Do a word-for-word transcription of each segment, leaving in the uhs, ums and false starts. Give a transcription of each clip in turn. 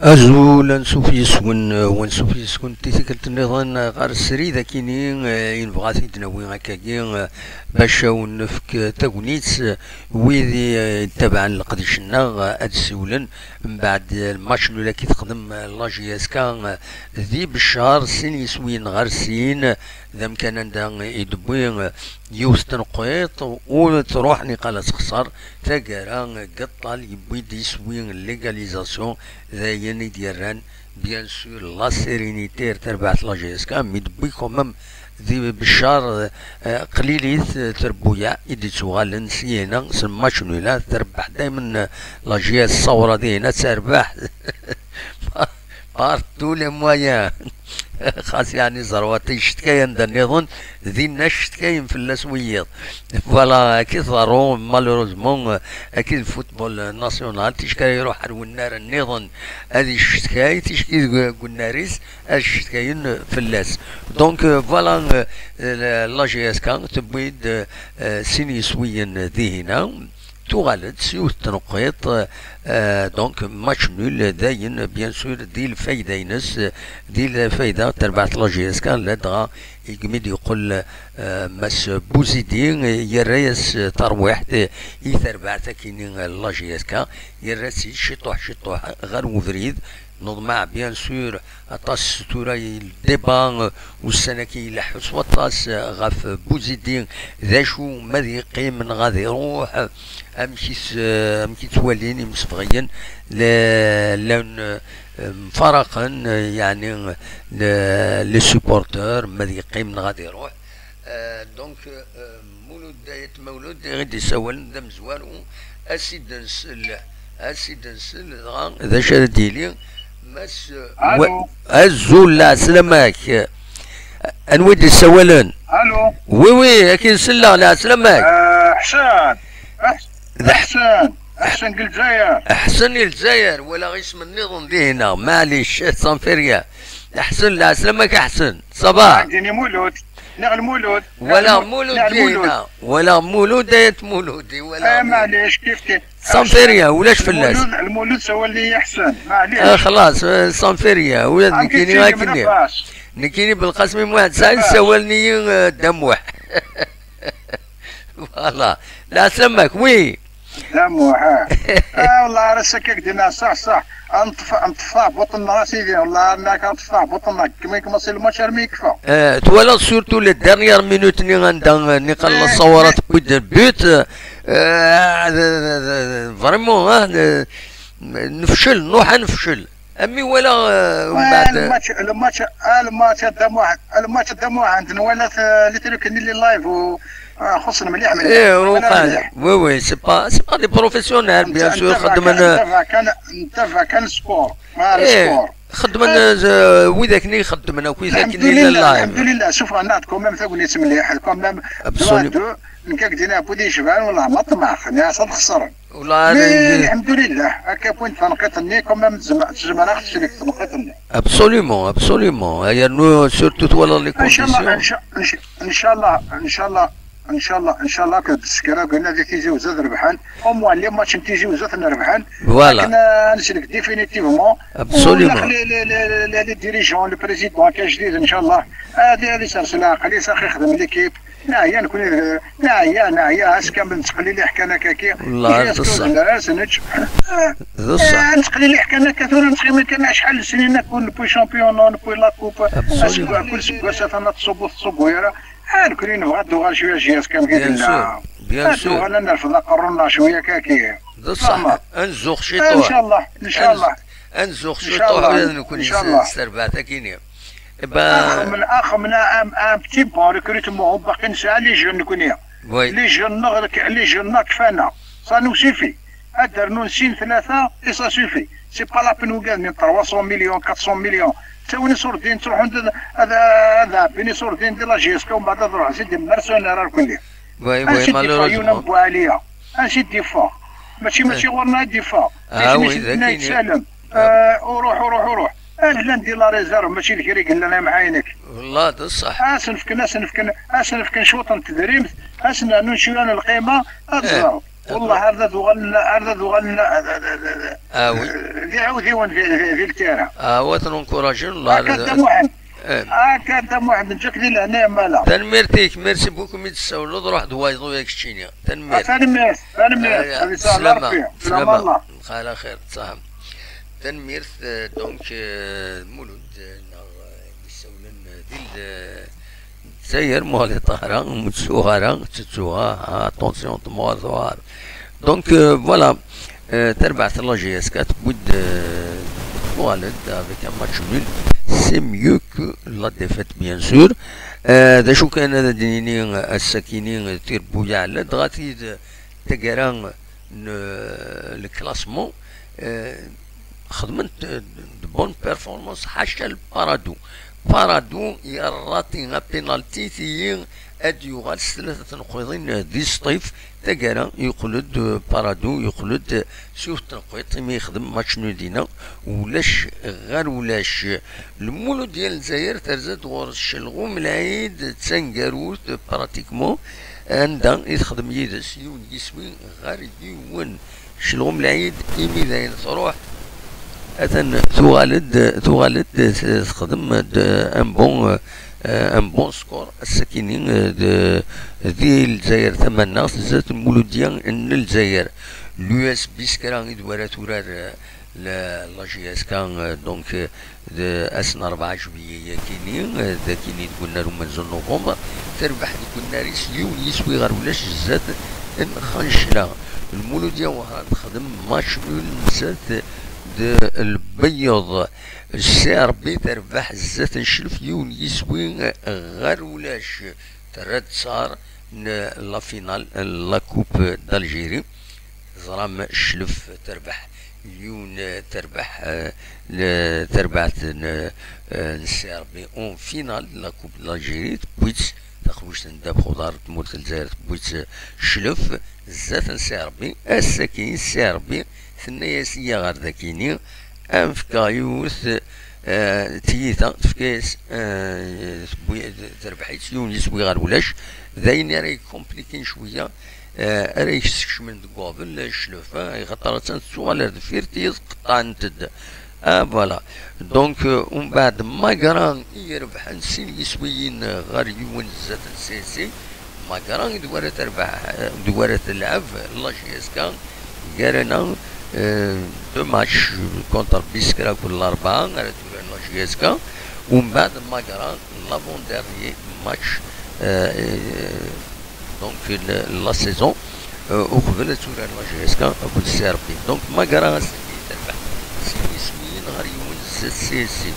Azul, ansuf yes-wen, wansuf yes-wen i tikkelt nniḍen ɣer srid akini, eh, i nebɣa ad t-id-nawi akkagi, eh, bac ad wen-nefk tagnit, eh, wid i, eh, yettabaɛen leqdic-nneɣ, eh, ad d-siwlen mbeɛd, eh, lmatch nul akk i texdem, eh, la J S K, eh, di Beccar, sin yiswiyen ɣer sin, d amkan anda i d-tewwi, eh, yiwet tneqqiṭ, ur truḥ niqal ad texṣer. Taggara, Geṭṭal yewwi-d iswi n l'égalisation, d ayen i d-yerran, bien sûr, la sérénité ar terbaɛt la J S K, mi d-tewwi quand même di Beccar, eh, qlilit, eh, trebbuyaɛ i d-ittuɣalen syin-a, s lmatch nul-a, terbeḥ daymen, eh, la J S, ṣṣawra dihin ad terbeḥ. Par tous les moyens. Xas yeɛni ẓerwat icetkayen d nniḍen, dinna cetkayen fell-as wiyiḍ. Voilà, akka i tḍerru, malheureusement, akka i d football national, ticki ara iruḥ ar wennar nniḍen ad icetkay, ticki deg wennar-is ad cetkayen fell-as. Donc, euh, voilà, euh, la, la J S K tewwi-d, euh, sin yiswiyen dihina. Tuɣal-d s yiwet n tneqqiṭ, eh, donc match nul, dayen, bien sûr, di lfayda-ines, di lfayda n terbaɛt la J S K, ladɣa igmi d-yeqqel, eh, Mass Bouzidi, yerra-yas tarwiḥt i terbaɛt akini la J S K, yerra-tt-id ciṭuḥ ciṭuḥ ɣer ubrid, Neḍmeɛ, bien sûr, aṭas tura i le débat, euh, ussan-agi ileḥḥu s waṭas, euh, ɣef Bouzidi, d acu ma ad yeqqim neɣ ad iruḥ, amek i t-, euh, amek i ttwalin imsebɣiyen, la-, llan, euh, mfaraqen, euh, yeɛni, euh, le-, les supporters, ma ad yeqqim neɣ ad iruḥ. Euh, donc, euh, Mulud, Ayt Mulud, i d-isawalen d amezwaru, a s-id-nsel, a s-id-nsel, dɣa d acu ara d-yili, Mass, Alo. Wa-, azul, lɛeslama-k. Anwa i d-isawalen? Alo. Oui, oui, ad k-in-selleɣ, lɛeslama-k. Euh, Ḥsen. Ḥs-, D Ḥ-, Ḥsen. Ḥsen deg Lezzayer. Ḥsen i Lezzayer, walaɣ isem nniḍen dihina, maɛlic, sanfirya. Ḥsen, lɛeslama-k a Ḥsen. Ça va? عندي Mulud. Neɣ Lmulud. Walaɣ Mulud dihina. Walaɣ Mulud, Ayt Mulud. Walaɣ. Eh, maɛlic, kif kif. Sanfirya, ulac fell-as. Lmulud, Lmulud sawalen-iyi Ḥsen. Maɛlic. Ah, xlaṣ, eh, sanfirya. Ula d nekkini akken. Nekkini Belqasem Muḥend Saɛid sawalen-iyi, eh, Dda Muḥ. Voilà. Lɛeslama-k, oui. Dda Muḥ, ah. Ah, والله راه سكك دينا صح، صح. نطفى، نطفى بطننا، سيدي. والله انك نطفى بطننا. كما يكمل الماتش راه ما يكفى. Eh, twalaḍ surtout les dernières minutes-nni anda, eh, niqal la Sawara tewwi-d le but, eh, vraiment, ah, ne-, nefcel, nruḥ ad nefcel. Ami wala, eh, mbeɛd. Le match, le match, ah, le match a Dda Muḥend, le match a Dda Muḥend, nwala-t, eh, les trucs-nni les lives, u, ah, xuṣṣen mliḥ, mliḥ. Eh, ruqan. Oui, oui, c'est pas, c'est pas des professionnels, bien sûr, xeddmen, eh, ntabaɛ kan, ntabaɛ kan sport. Ah, le sport. Xeddmen, eh, widak-nni ixeddmen akk, widak-nni la live. Alhamdulillah, alhamdulillah, sufɣen-aɣ-d quand même tagnit mliḥ, quand même, deux à deux, nekk ak-d-iniɣ, wid yecban, wallah, ma ṭṭmeɛ, nniɣ-as ad xesren. Wallah, mais, alhamdulillah, akka point tanqiṭ-nni, quand même, tezmer-, tezmer ad ɣ-teslek tneqqiṭ-nni. Absolument, absolument. Yernu surtout twalaḍ les conditions. Inchallah, incha-, incha-, inchallah, inchallah, inchallah, inchallah, que d-ssekra, qulna di Tizi Uzzu ad rebḥen. Au moins, les matchs n Tizi Uzzu ad ten-rebḥen. Voilà. Akken, euh, ad neslek définitivement. Absolument. U les, les, les, les, les dirigeants, le président, ajdid, inchallah. Ad, ad isers leɛqel-is, ad ixdem l'équipe. Neɛya, nekni, neɛya, neɛya, ass kamel nettqellileḥ kan akka-ki. Wallah, d ṣṣeḥ. Ad nečč. D ṣṣeḥ. Eh, nettqellileḥ kan akka, tura nettɣimi kan acḥal n snin akk ur newwi championnat, ur newwi la coupe. Absolument. Aseggas, kul seggas atan ad tṣubbu, tettṣubbu ara. Ah, nekni nebɣa ad d-tuɣal cwiya J S K am i d-nella. Bien sûr, bien sûr. Ad d-tuɣal ad nerfed aqerru-nneɣ cwiya akka-ki. D ṣṣeḥ. Ad nzuxx ciṭuḥ. Inchallah, inchallah. Ad nzuxx ciṭuḥ, inchallah, ula d nekni s, inchallah, s terbaɛt akini. Eh ben, axemmem, axemmem, un, un petit bon recrutement, baqi nesɛa les jeunes nekni. Oui. Les jeunes-nneɣ, les jeunes-nneɣ kfan-aɣ. Ça nous suffit. Ad d-rnun sin, tlata, et ça suffit. C'est pas la peine, wigad-nni trois cents millions, quatre cents millions. Ttawin iṣurdiyen, ttruḥun ad, ad, ad ɛebbin iṣurdiyen di la J S K, umbeɛd ad ruḥen, c'est des mercenaires, ar kulli. Oui, oui, malheureusement. Ansi d-yeffeɣ Yuna Buɛaliya? Ansi d-yeffeɣ? Mačči, mačči ɣur-neɣ i d-yeffeɣ. Ah, oui, d akken. Isem-is Nna Salem. Ah. Eh, uruḥ, uruḥ, uruḥ. Ar llan di la réserve, mačči d kra i yellan, ay mɛaynek. Wallah, d ṣṣeḥ. Asen-fken, asen-fken, asen-fken cwiṭ n tedrimt, asen-rnun cwiya n lqima, ad ẓren. Wallah, ar d ad uɣalen, ar d ad uɣalen, ah, oui, d iɛudiwen di, di, di ltira. Ah, wa tenencouragin, wallah. Akka d amuḥend. Akka d amuḥend, neǧǧak di lehna, mala. Tanemmirt-ik, merci beaucoup mi d-tessawleḍ, ruḥ d wayeḍ-ik keččini. Tanemmirt. Ah, tanemmirt, tanemmirt. Ah, ad yesɛu slama, Rebbi. Slama. Slama Allah. Ala xir, ṣaḥ. Tanemmirt, eh, donc, eh, Mulud, eh, neɣ, eh, d-issawlen, eh, di l-, eh, Lezzayer, muɣli ṭahra, ur tt-tuɣ ara, ur tt-tuɣ ara, ah, attention, tmuɣal tuɣal. Donc, euh, voilà, euh, tarbaɛt n la J S K tewwi-d, euh, tuɣal-d avec un match nul, c'est mieux que la défaite, bien sûr. Euh, d acu kan ad d-nini, euh, ass-akini, euh, tirebbuyaɛ, ladɣa tid taggara n, euh, le classement, euh, xedment, euh, de bonnes performances, ḥaca le Paradou. Paradou yerrati apénalti, tili ad d-yuɣal s tlata tenqiḍin di sṭif. Taggara yeqqel-d, euh, Paradou, yeqqel-d s yiwet tenqiḍt imi yexdem match nul dinna, ulac ɣer ulac. Lmuludya n Lezzayer terza-d ɣur-s Celɣum Lɛid d taneggarut, pratiquement, anda i texdem yid-s yiwen yiswi ɣer yiwen. Celɣum Lɛid, imi d ayen truḥ, atan tuɣal-d, tuɣal-d texdem-d un bon, euh, un bon score ass-akini, euh, de, di Lezzayer Tamannaɣt, zdat Lmuludya n Lezzayer. L'U S Biskra i d wara turar, euh, la, la J S K, euh, donc, euh, d ass n rebɛa juillet-akini, d akini deg unnar umenzu n novembre, terbeḥ deg unnar-is yiwen yiswi ɣer ulac zdat n Xancla. Lmuludya Wehran texdem match nul zdat d Lbeyyeḍ. C R B terbeḥ zdat n Cclef yiwen yiswi ɣer ulac. Terra-d ssar n la finale n la Coupe d'Algérie. Teẓram Cclef terbeḥ yiwen, terbeḥ, eh, le-, terbaɛt n, eh, n C R B en finale de la Coupe de l'Algérie, tewwi-tt taxwict n ddabex uḍar n tmurt n Lezzayer, tewwi-tt Cclef zdat n C R B. Ass-agi C R B tenna-yas iyya ɣer dakini, ad am-fkeɣ yiwet, eh, tiyita, tefka-yas, eh, tewwi-, terbeḥ-itt yiwen yiswi ɣer ulac. D ayen ara yeckomplikin cwiya, eh, ara yessekcmen deg uɣbel Cclef, eh, axaṭer attan tettuɣal ar deffir, tiyeḍ qeṭṭɛent-d. Ah, voilà. Donc, euh, umbeɛd Magra i irebḥen sin yiswiyen ɣer yiwen zdat n C S C. Magra i d wara terbeḥ, eh, d wara telɛeb la J S K gar-aneɣ, eh, deux matchs contre Biskra akked Larebɛa ara turaren la J S K. Umbeɛd Magra l'avant-dernier match, euh, donc, de la saison, euh, uqbel ad turar la J S K akked C R B. Donc, Magra ass-agi terbeḥ sin yiswiyen ɣer yiwen zdat C S C.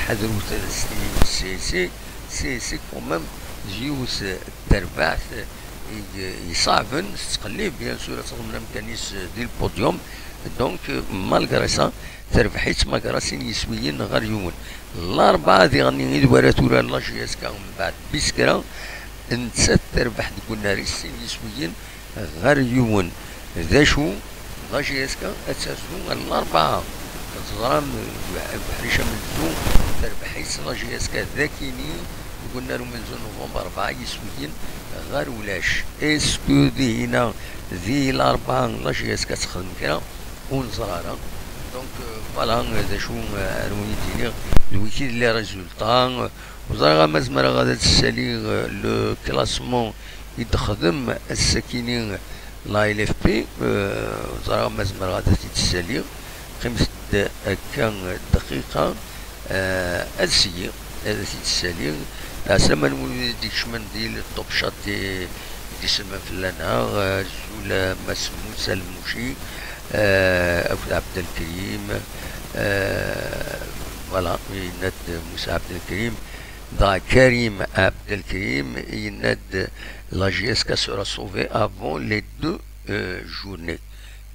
Ḥadret ad as-tinim C S C, C S C quand même d yiwet terbaɛt i, i ṣaɛben, tettqellib, bien sûr, ad teḍmen amkan-is di lpudyum. Donc, malgré ça, terbeḥ-itt Magra sin yiswiyen ɣer yiwen. Larebɛa diɣen i d wara turar la J S K mbeɛd Biskra, nettat terbeḥ deg unnar-is sin yiswiyen ɣer yiwen. D acu, la J S K ad terzu ar Larebɛa. Teẓram, Buḥric Amenzu terbeḥ-itt la J S K dakini deg unnar umenzu n november, rebɛa yiswiyen ɣer ulac. Est-ce que dihina di Larebɛa la J S K ad texdem kra? Ur neẓri ara. Donc, euh, voilà, euh, d acu, euh, ara wen-d-iniɣ, d wiki d les résultats, euh, ur ẓriɣ ama zemreɣ ad d-ssaliɣ, euh, le classement i d-texdem ass-akini la L F P, euh, ur ẓriɣ ama zemreɣ ad t-id-ssaliɣ. Qqimet-d akka dqiqa, euh, ad syiɣ, ad t-id-ssaliɣ. Ɛeslama-nwen wid i d-ikecmen di le top chat i d-iselman fell-aneɣ, euh, azul a Mass Musa Lmuci, euh, akked Abdelkrim, euh, voilà, yenna-d Musa Abdelkrim, dɣa Karim Abdelkrim, yenna-d la J S K sera sauvée avant les deux, euh, journées.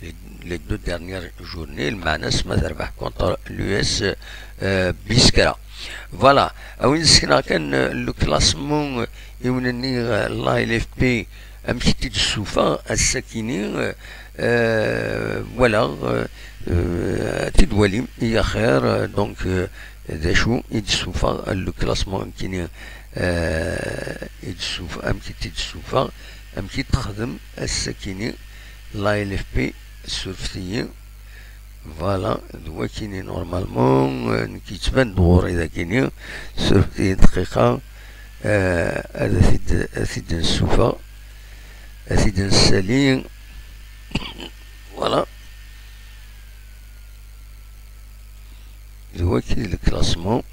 Les, les deux dernières journées, lmeɛna-s ma terbeḥ contre l'U S, euh, Biskra. Voilà, a win ssneɣ kan, euh, le classement, euh, i wen-nniɣ, euh, la L F P, amek i t-id-tessufa ass-akini, euh, euh, voilà, euh, euh, ad t-id-walim, i axir, euh, donc, euh, d acu i d-ssufeɣ, le classement amkini, euh, i d-ssuf-, amek i t-id-ssufeɣ, amek i t-texdem ass-akini la L F P, surfet-iyi. Voilà, d wakini normalement, euh, nekk yettban-d ɣur-i d akini, surfet-iyi dqiqa, euh, ad t-id-, ad t-id-nessufeɣ, ad t-id-nessali. Voilà. D waki le classement.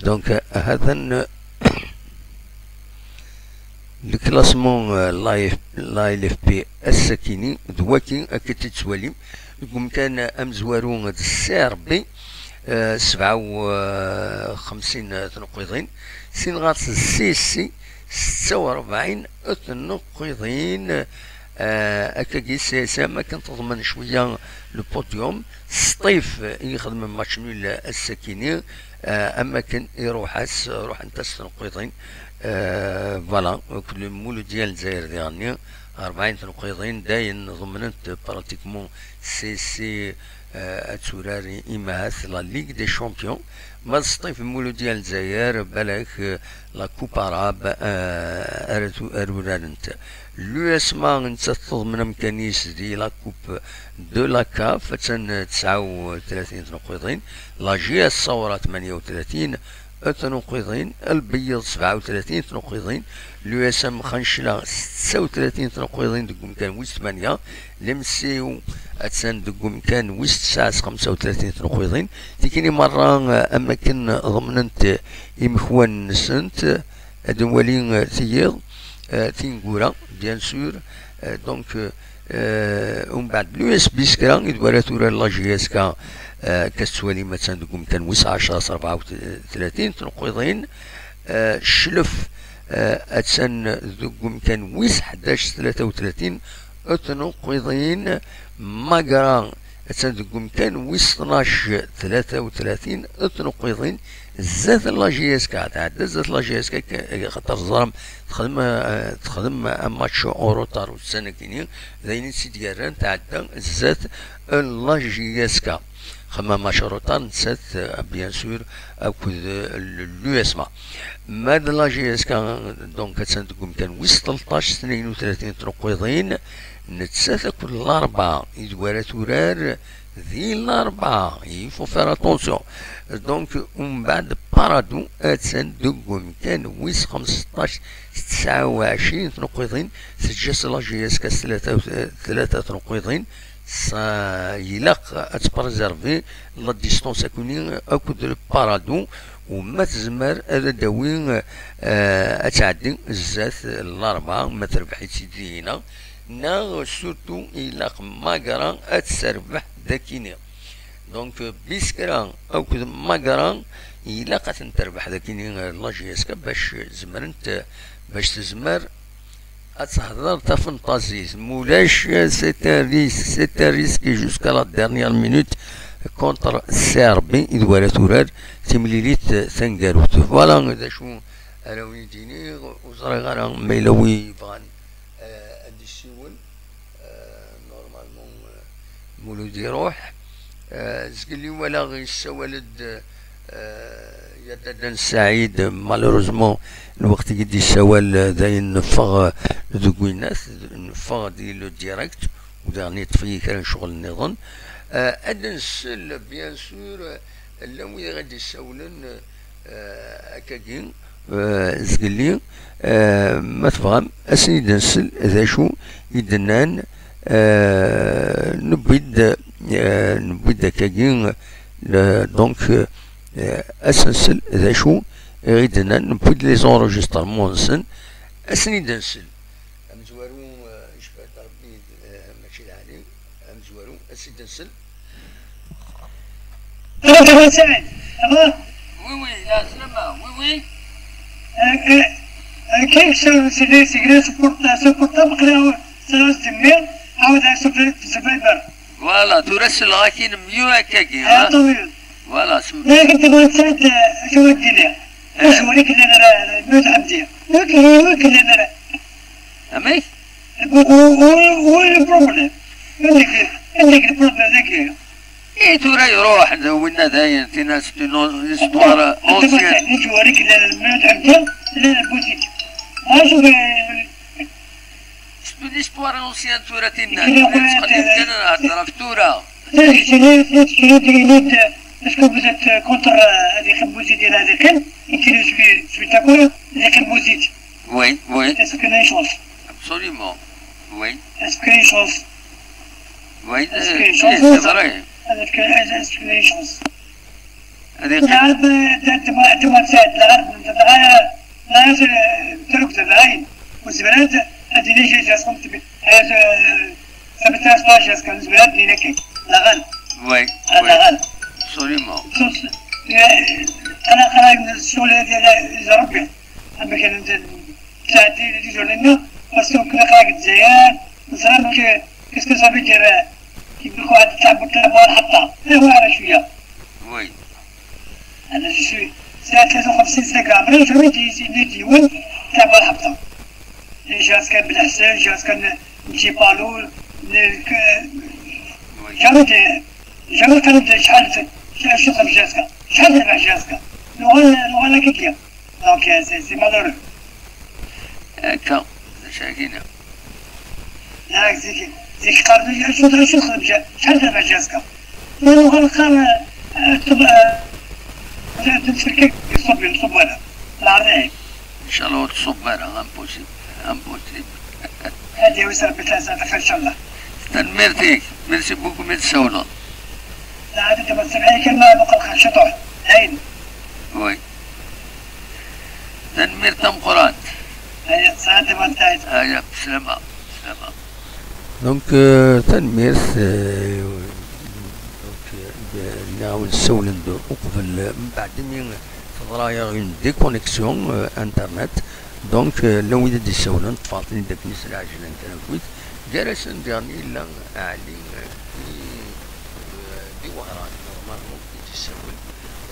Donc, euh, ha-t-an, euh, le classement, euh, la L F P ass-akini, d waki akka i tt-tettwalim. Deg umkan, euh, amezwaru d C R B, euh, sebɛa u xemsin tneqqiḍin. Sin ɣer-s C S C, setta u rebɛin tneqqiḍin. Euh, akkagi C S M akken teḍmen cwiya le podium. Sṭif i ixedmen match nul ass-akini, euh, am akken iruḥ-as, ruḥent-as tneqqiḍin. Euh, voilà, akked le Mouloudia n Lezzayer diɣenni, rebɛin tneqqiḍin, dayen ḍemnent pratiquement C S C, euh, ad turar imahat la Ligue des Champions. Ma d Sṭif Mouloudia n Lezzayer, balak, euh, la Coupe Arabe, euh, ara tu-, ara urarent. L'U S M A nettat teḍmen amkan-is di la Coupe de la CAF, attan tesɛa u tlatin tneqqiḍin. La J S Saoura tmanya u tlatin tneqqiḍin. Lbeyyeḍ sebɛa u tlatin tneqqiḍin. L'U S M Xancla setta u tlatin tneqqiḍin deg umkan wis tmanya. Lemsiw attan deg umkan wis tesɛa s xemsa u tlatin tneqqiḍin. Tikini merra, eh, am akken ḍemnent imekwan-nsent, ad nwali, eh, tiyiḍ, eh, tineggura, bien sûr. Eh, donc, eh, eh, umbeɛd l'U S B Skra i d wara tura la J S K, eh, akka tettwalim attan deg umkan wis ɛecra s rebɛa u tlatin tneqqiḍin. Eh, Cclef, eh, attan deg umkan wis ḥdac s tlata u tlatin tneqqiḍin. Magra attan deg umkan wis tnac, tlata u tlatin tneqqiḍin. Zdat la J S K, tɛedda zdat la J S K, k-, xaṭer teẓram texdem, eh, texdem un match en retard ussan-agi-ni, d ayen i tt-id-yerran tɛedda zdat la J S K. Xemma mac Rotar nettat, euh, bien sûr, akked, euh, l-, l'U S M A. Ma d la J S K, donc, attan deg umkan wis tleṭṭac, tnayen u tlatin tneqqiḍin, nettat akked Larebɛa i d wara turar di Larebɛa, il faut faire attention. Donc, umbeɛd Paradou, attan deg umkan wis xemseṭṭac, tesɛa u ɛecrin tneqqiḍin, teǧǧa-s la J S K s tlata, tlata tneqqiḍin. Ça, ilaq ad tpréservi la distance akuni akked Paradou, u ma tezmer ad d-tawi, eh, ad tɛeddi zdat Larebɛa, ma terbeḥ-itt-id dinna, neɣ surtout ilaq Magra ad tt-terbeḥ dakini. Donc, Biskra akked Magra ilaq ad ten-terbeḥ dakini, eh, la J S K bac zemrent, bac tezmer ad tehder tafenṭazit. Mulac, c'est un risque, c'est un risque jusqu'à la dernière minute contre C R B, i d wara turar timlilit taneggarut. Voilà d acu ara wen-d-iniɣ, ur ẓriɣ ara ma yella wi yebɣan, eh, ad d-issiwel. Eh, normalement, eh, Mulud iruḥ. Eh, zgelli walaɣ yessawal-d, eh, Yadda Dan Saɛid, malheureusement, lweqt i d-yessawal, eh, dayen neffeɣ, eh, deg winat, neffeɣ di le direct, u daɣen yeṭṭef-iyi kra n ccɣel nniḍen. Eh, ad nsel, bien sûr, eh, llan wid i ɣ-d-yessawlen, eh, akkagi, eh, zgelli, eh, ma tebɣam, ad sen-id-nsel d acu i d-nnan, eh, newwi-d, eh, newwi-d akkagi, eh, donc, eh, ad sen-nsel d acu i d-nnan, newwi-d les enregistrements-nsen, ad sen-id-nsel. Amezwaru, eh, icfa-d Rebbi, eh, mačči d ɛli. Amezwaru, ad s-id-nsel. Rebbi Saɛid, ça va? Oui, oui, la salama, oui, oui. Euh, euh, euh, كيف سوي سيدي سيكري سبورت، سبورت بقى ساعة الجميع، عاود على سبورت زبيبر. Voilà, tura selleɣ-ak-in mieux akkagi, آه، ha? طويل. Voilà, sem- لكن تبغى تساعد، آه، شو الدنيا؟ آه. شو وليك اللي أنا، الموت عندي. وكي، وكي اللي أنا. Amek? Où, où, où, où est le problème? عندك، عندك le problème ذاك. I tura iruḥ d winna dayen, tina c'est une histoire ancienne. Neǧwar i yellan lmad anda llan Buzit. Acu c'est une histoire ancienne tura tinna. Tura tura tura. Est-ce que vous êtes contre, euh, ad yeqqim Buzit dinna ad yeqqim? Ikken je suis, je suis d'accord ad yeqqim Buzit. Oui, oui. Est-ce que les choses? Absolument. Oui. Est-ce que les choses? Oui, c'est vrai. Est-ce que, est-ce que les choses? هذه لا، ما تساعد، لا، لا، لا، تركت العين. وزبلت، هذه ليش جاسكم تبي؟ هذا، سبت أسبوع جاسكم زبلت دينك. لا غل. Oui, لا غل. Absolument. أنا، أنا شو اللي، اللي، اللي ربي. أما كان أنت تساعدني، اللي يجوا لنا، بس كنا قاعد زيان، نسلمك، qu'est-ce que ça veut dire؟ كيف يقول واحد تلعب، تلعب الحطة. إيه، هو على شوية. Oui. أنا je suis ساعة ثلاثة وخمسين سنة كاملة، jamais j'ai dit يديون تاع الحبطة. جاز كان بالحسن، جاز كان نجي بالو، jamais j'ai، jamais كان شحال، شحال شغل جاز كان، شحال تبع جاز كان. لغة، لغة لا كيكيا. Donc, c'est، c'est malheureux. هكا، شاكينا. لا، زيك، زيك قرض، شو، شو خدم جا-، شحال دابا جازكا؟ لا، وغلقان، آه، تب-، آه، تنسلكك يصب، يصب أنا. لا، عليك. إن شاء الله تصب أنا، impossible، impossible. هادي ويسر بثلاثة إن شاء الله. تنميرتك، merci beaucoup من السولة. لا، عاد أنت ما تسمعي كلمة، بقى الخشطة. هين. Oui. Tanemmirt tameqqrant. Aya, sɛan tamantayt. Aya, beslama, beslama. Donc, euh, tanemmirt, euh, donc, euh, nniɣ-awen ssawlen-d uqbel, euh, mbeɛd imi teḍra-yaɣ une déconnexion, euh, internet. Donc, euh, llan wid i d-issawlen, ṭṭfeɣ-ten-id akken s lɛejla n trakut. Gar-asen diɣen yella Ɛli, euh, di, euh, di Wehran, normalement, i d-issawel.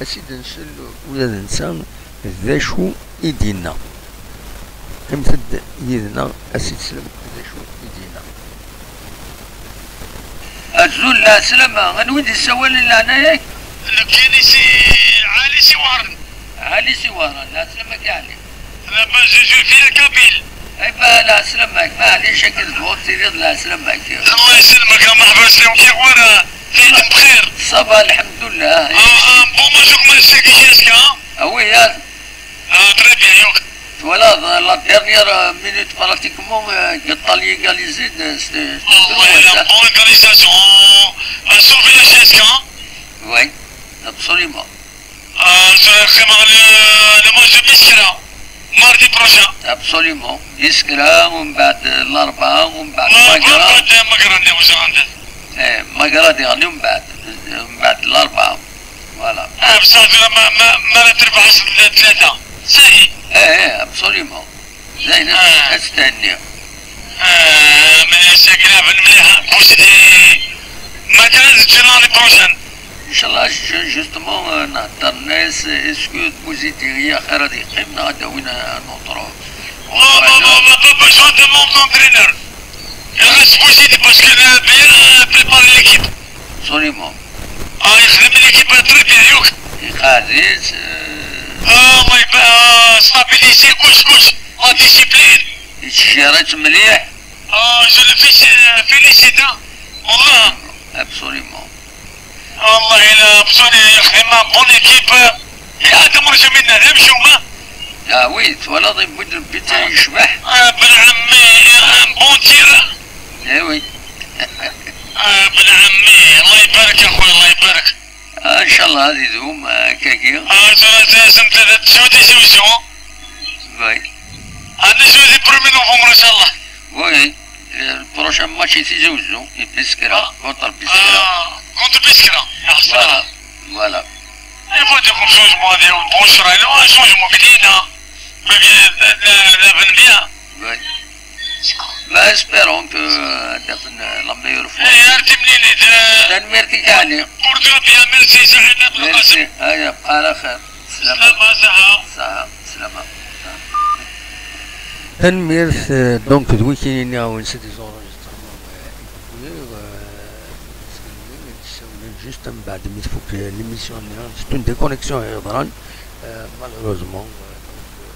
Ad s-id-nsel ula d netta d acu i d-yenna. Qqimet-d yid-neɣ, ad s-id-teslem d acu i d-yenna. Azul, lɛeslama, anwa i d-yessawalen leɛnaya-k? Nekkini si Ɛli si Wehran. Ɛli si Wehran, lɛeslama-k a Ɛli. Laba, je suis fier kabyle. Eh ben, lɛeslama-k, maɛlic, akken tebɣuḍ tiliḍ, lɛeslama-k. Allah yesselmek, a merḥba, slawem-k, wara. Lɛid bxir. Ça va, lḥemdullah. Ah, ah, bon, ma je commence à dire ça. Ah oui, hein. Ah, très bien, donc. Voilà, dans la dernière, euh, minute, pratiquement, euh, Getal égalisé, euh, c'était, c'était drôle, hein. Bon égalisation. Euh, sauver la C S K, hein. Oui, absolument. آه، سو-، خيما le, le match de Biskra, mardi prochain. Absolument. Biskra, ومن بعد الأربعاء، ومن بعد ما، مقرا. بعد مقرا اللي وزع عندك. إيه، مقرا دي غني ومن بعد، ومن بعد الأربعاء. Voilà. آه، بصح زعما ما، ما، ما لا تربح أصلاً ثلاثة. Ça y est. إيه، إيه، absolument. زين، آه. أستنى. آه، من يسقنا في المليحة، بوش دي. ما كان الجنان prochaine. إن شاء الله، ju-، justement، آه، نهضر الناس، est-ce que Bouzizi هي خير هذه يقيم، نغدا وين نوطرو؟ ما، ما، ما، ما، pas besoin de mon entraîneur. Il reste Bouzizi parce que le bien préparer l'équipe. Absolument. آه، يخدم l'équipe très bien، يوك. يقاديس، آه. آه، الله يبارك، آه، stabilisé، كلش، كلش. La discipline. يتشيرت مليح. آه، je le fais-، félicite، ها. والله. Absolument. والله إلا بصوني يا أخي، ما bonne équipe. يا آدم رجع منا، لا مش هما. Ah oui, voilà, des bouts de pizza يشبح. آه، بن عمي، un bon tir. Eh oui. آه، بن عمي، الله يبارك يا أخوي، الله يبارك. آه، إن شاء الله هذه دوم، آه، كاكي. آه، زوج، زوج، زوج، زوج، زوج. Oui. أنا زوج premier novembre إن شاء الله. Oui. Le prochain match ici, Zouzou, et Biskra, contre Biskra. Ah, contre Biskra. Voilà. Voilà. Il faut dire qu'on change, moi, on change, on change, on change, on change. Mais bien, la, la, la, bien. Oui. Bah, espérons que, euh, la meilleure fois. Tanemmirt-ik a Ɛli. Pour dire bien, merci, Saïd Abdelkasim. Merci. هيا، بقى على خير. سلامة. سلامة، صحة. صحة. سلامة. Tanemmirt, euh, donc, d wikini-nni, c'est des enregistrements, euh, i d-wwiɣ, euh, ssawlen Juste mbeɛd mi tfuk, euh, l'émission-nni, c'est une déconnexion i yeḍran, euh, malheureusement, euh, donc, euh,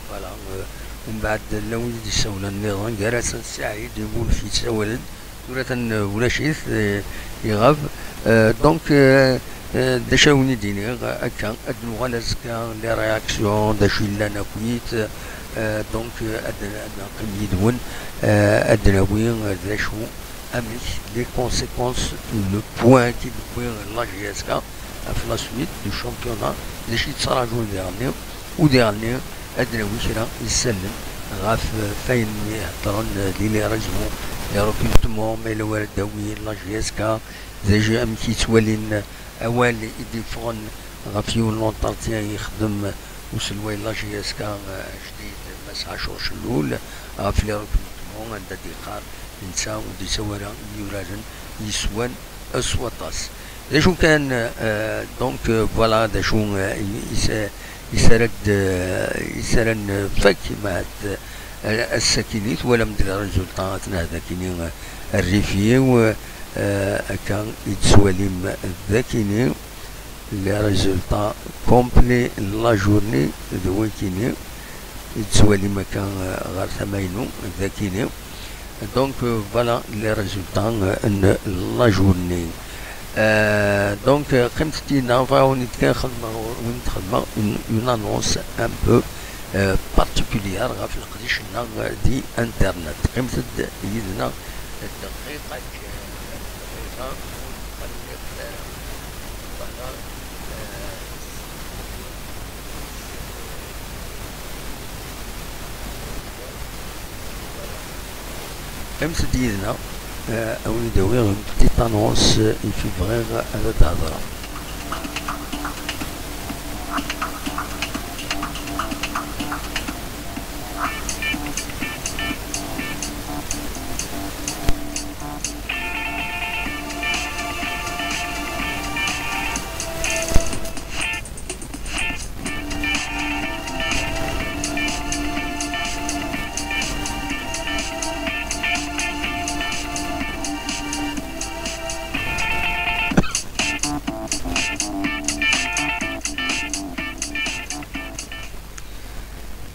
voilà, euh, mbeɛd llan wid i d-isawlen nniḍen, gar-asen Saɛid, Ibulf yessawalen, tura atan, euh, ulac-it, euh, iɣab. Euh, donc, euh, euh, d acu ara wen-id-iniɣ, akka, ad d-nuɣal azekka, les réactions, d acu yellan akkit, euh, donc, euh, ad, ad neqqim yid-wen, euh, ad d-nawi, euh, d acu amek les conséquences, le point qui tewwi la J S K ɣef la suite du championnat, d acu i yettṛaǧun diɣenni, u diɣenni ad d-nawi kra n yisallen ɣef, eh, wayen i heddren, eh, di les réseaux, les recrutements, ma yella wara d-awi la J S K, d acu amek i ttwalin awal i d-yeffɣen ɣef yiwen n l'entretien i yexdem uselway n la J S K, eh, ajdid Mass Ɛacur Cellul, ɣef les recrutements, anda d-yeqqar netta ur d-yettawi ara yuraren yeswan s waṭas. D acu kan, eh, donc, eh, voilà, d acu, eh, i, i, i s ara d, eh, i s ara nfak, ma d, eh, ass-akini twalam-d les résultats, atnah dakini, eh, rrif-iw, eh, akka i d-tettwalim dakini. Les résultats complets n la journée d wakini i tettwalim akka, euh, ɣer tama-inu, d akini. Donc, euh, voilà les résultats, euh, n la journée. Euh, donc, euh, qqimet-d yid-neɣ, bɣiɣ ad wen-id-kan xedmeɣ, wen-id-xedmeɣ une, une annonce un peu, euh, particulière ɣef leqdic-nneɣ di internet. Qqimet-d yid-neɣ dqiqa, dqiqa. Qqimet-d yid-neɣ, eh, ad wen-id-awiɣ une petite annonce i bɣiɣ ad d-hedreɣ.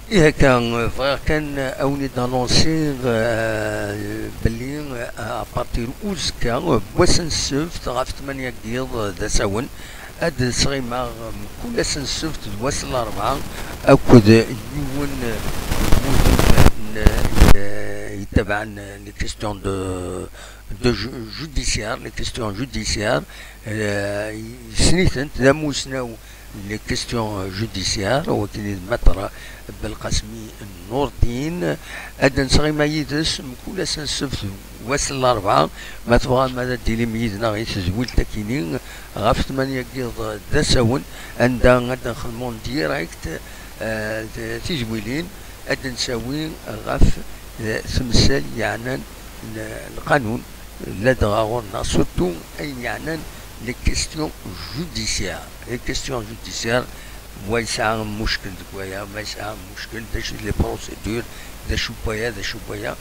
Ihi akka, bɣiɣ kan ad wen-id-anonsiɣ, eh, belli, eh, à partir uzekka, eh, n wass n ssebt ɣef tmanya n yiḍ d asawen, ad sɣimeɣ mkul ass n ssebt d wass n larebɛa akked yiwen n wudem n, eh, yettabaɛen les questions de, de ju-, judiciaire, les questions judiciaires, eh, yessen-itent, d amusnaw les questions judiciaires, wakken i d Maître Belqasmi Nurdin. Ad nesɣima yid-s mkul ass n ssebt, wass n larebɛa, ma tebɣam ad d-tilim yid-neɣ i tezwilt akini ɣef tmanya n yiḍ d asawen, anda ad nxedm en direct, eh, t-, tizwilin, ad d-nsawi ɣef, eh, temsal yeɛnan l-, lqanun, ladɣa ɣur-neɣ, surtout ayen yeɛnan les questions judiciaires. Les questions judiciaires, wa yesɛa muckel deg waya, ma yesɛa muckel, d acu les procédures, d acu n waya, d acu n waya.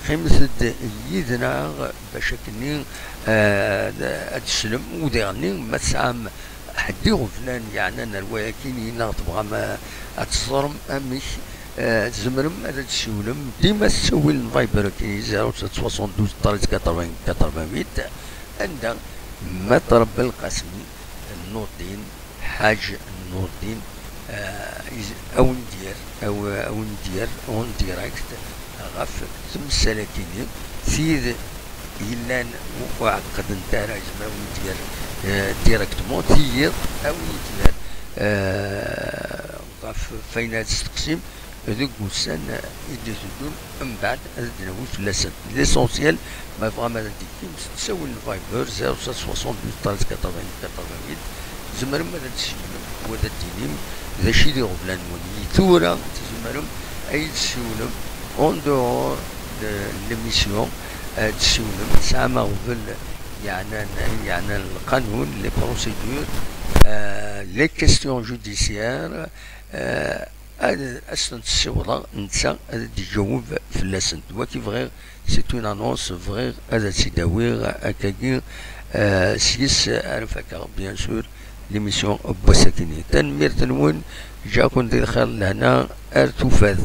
Qqimet-d yid-neɣ bac akken, eh, ad teslem, u diɣenni ma tesɛam ḥedd iɣeblan yeɛnan ar wayakini neɣ tebɣam, eh, ad teẓrem amek, eh, tzemrem ad d-tessiwlem dima s ttawil n Viber akini zéro sept soixante-douze treize quatre-vingts quatre-vingt-huit, anda Maître Belqasmi Nurdin, Ḥaǧ Nurdin, eh, iz-, a wen-d-yerr, a w-, a wen-d-yerr en direct ɣef temsal-akini, tid yellan ur ɛeqqdent ara, yezmer a wen-d-yerr, eh, directement, tiyiḍ a wen-d-yerr, eh, ɣef wayen ara testeqsim deg wussan i d-iteddun, mbeɛd ad d-nawi fell-asen. L'essentiel, ma tebɣam ad d-tekkim, tettawil Viber zéro sept soixante-douze treize quatre-vingts quatre-vingt-huit, tzemrem ad d-tessiwlem, u ad d-tinim d acu i d iɣeblan-nwen. I tura tzemrem ad yi-d-tessiwlem en dehors de l'émission, ad d-tessiwlem, tesɛam aɣbel yeɛnan, yeɛnan lqanun, les procédures, euh, les questions judiciaires, euh, ad, ad sen-ssiwḍeɣ, netta ad d-iǧaweb fell-asent. Wagi bɣiɣ, c'est une annonce, bɣiɣ ad tt-id-awiɣ akkagi, Eh, seg-s ara fakeɣ, bien sûr, l'émission n wass-akini. Tanemmirt-nwen, ǧǧiɣ-ken di lxir d lehna, ar tufat.